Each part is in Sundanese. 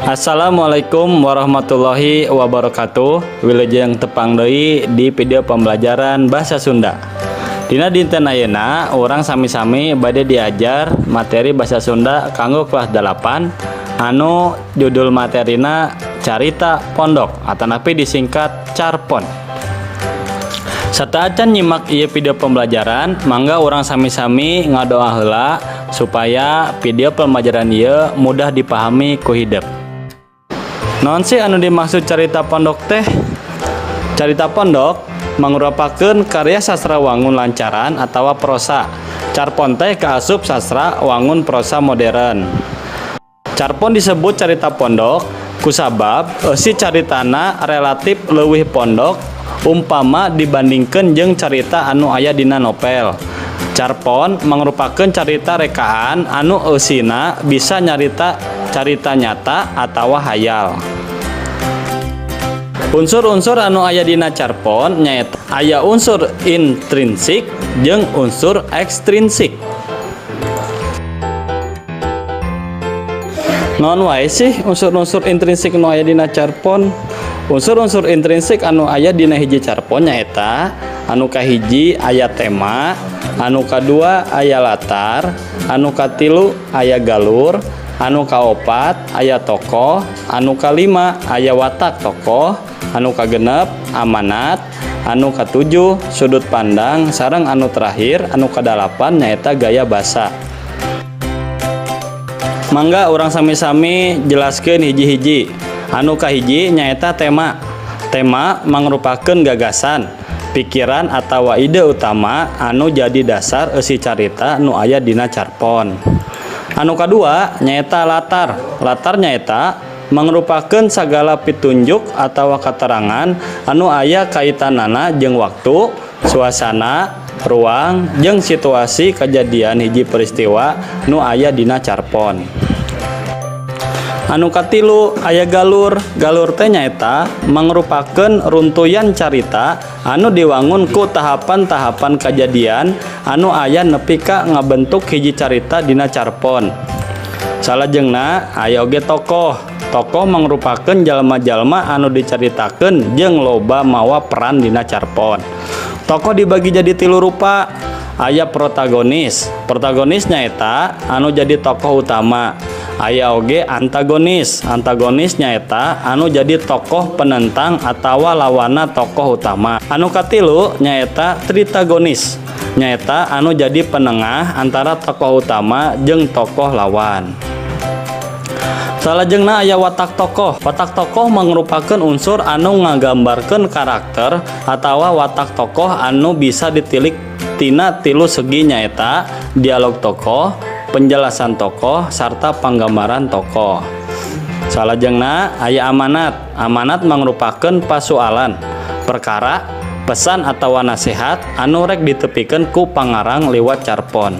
Assalamualaikum warahmatullahi wabarakatuh. Wilujeng tepang deui di video pembelajaran bahasa Sunda. Dina dinten ayeuna urang sami-sami bade diajar materi bahasa Sunda kanggo kelas 8 anu judul materina Carita Pondok atanapi disingkat Carpon. Sateuacan nyimak ieu video pembelajaran, mangga urang sami-sami ngadoa heula supaya video pembelajaran ieu mudah dipahami ku hidep. Naon sih anu dimaksud carita pondok teh? Carita pondok mangrupakeun karya sastra wangun lancaran atawa prosa. Carpon teh kaasup sastra wangun prosa modern. Carpon disebut carita pondok kusabab eusi caritana relatif leuwih pondok umpama dibandingkeun jeung carita anu aya dina novel. Carpon mangrupakeun carita rekaan anu eusina bisa nyarita carita nyata atawa hayal. Unsur-unsur anu aya dina carpon nyaeta aya unsur intrinsik jeung unsur ekstrinsik. Naon wae sih unsur-unsur intrinsik nu aya dina carpon? Unsur-unsur intrinsik anu aya dina hiji carpon nyaeta anu kahiji aya tema, anu kadua aya latar, anu katilu aya galur, anu kaopat aya tokoh, anu kalima aya watak tokoh, anu kagenep amanat, anu katujuh sudut pandang, sareng anu terakhir anu kadalapan nyaeta gaya basa. Mangga urang sami-sami jelaskeun hiji-hiji. Anu kahiji nyaeta tema. Tema mangrupakeun gagasan, pikiran atawa ide utama anu jadi dasar eusi carita nu aya dina carpon. Anu kadua nyaeta latar. Latar nyaeta mangrupakeun sagala pitunjuk atawa katerangan anu aya kaitanana jeung waktu, suasana, ruang, jeung situasi kajadian hiji peristiwa nu aya dina carpon. Anu katilu aya galur. Galur teh nyaeta mangrupakeun runtuyan carita anu diwangun ku tahapan-tahapan kajadian anu aya nepi ka ngabentuk hiji carita dina carpon. Salajengna aya oge tokoh. Tokoh mangrupakeun jalma-jalma anu dicaritakeun jeung loba mawa peran dina carpon. Tokoh dibagi jadi tilu rupa. Aya protagonis. Protagonis nyaeta anu jadi tokoh utama. Aya oge antagonis. Antagonis nyaeta anu jadi tokoh penentang atawa lawana tokoh utama. Anu katilu nyaeta tritagonis. Nyaeta anu jadi penengah antara tokoh utama jeung tokoh lawan. Salajengna aya watak tokoh. Watak tokoh mangrupakeun unsur anu ngagambarkeun karakter atawa watak tokoh anu bisa ditilik tina tilu segi nyaeta dialog tokoh, penjelasan tokoh, sarta panggambaran tokoh. Salajengna aya amanat. Amanat mangrupakeun pasualan, perkara, pesan atawa nasihat anu rek ditepikeun ku pangarang liwat carpon.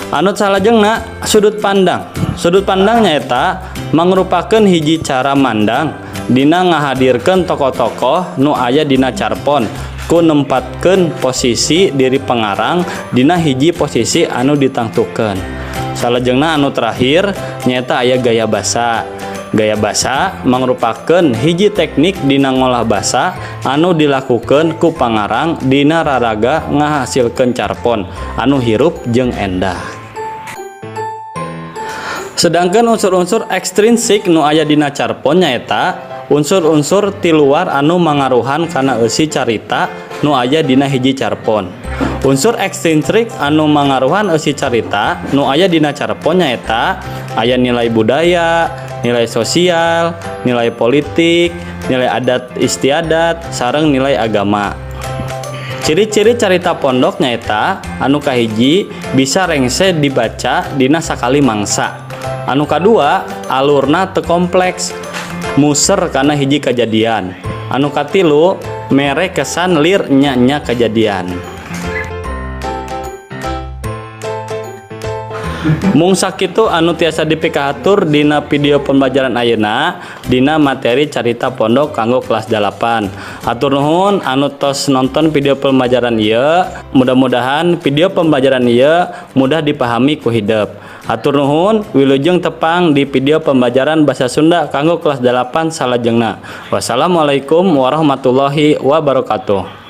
Anu salajengna sudut pandang. Sudut pandang nyaeta mangrupakeun hiji cara mandang dina ngahadirkeun tokoh-tokoh nu aya dina carpon ku nempatkeun posisi diri pengarang dina hiji posisi anu ditangtukeun. Salajengna anu terakhir nyaeta aya gaya basa. Gaya basa mangrupakeun hiji teknik dina ngolah basa anu dilakukeun ku pangarang dina raraga ngahasilkeun carpon anu hirup jeung endah. Sedangkan unsur-unsur ekstrinsik nu aya dina carpon nyaeta unsur-unsur ti luar anu mangaruhan kana eusi carita nu aya dina hiji carpon. Unsur ekstrinsik anu mangaruhan eusi carita nu aya dina carpon nyaeta aya nilai budaya, nilai sosial, nilai politik, nilai adat istiadat, sareng nilai agama. Ciri-ciri carita pondok nyaeta anu kahiji bisa rengse dibaca dina sakali mangsa. Anu kadua alurna teu kompleks, muser kana hiji kajadian. Anu katilu mere kesan lir nya-nya kajadian. Mung sakitu anu tiasa dipikahatur dina video pembelajaran ayeuna dina materi carita pondok kanggo kelas 8. Hatur nuhun anu tos nonton video pembelajaran ieu. Mudah-mudahan video pembelajaran ieu mudah dipahami ku hidep. Hatur nuhun, wilujeng tepang di video pembelajaran bahasa Sunda kanggo kelas 8 salajengna. Wassalamualaikum warahmatullahi wabarakatuh.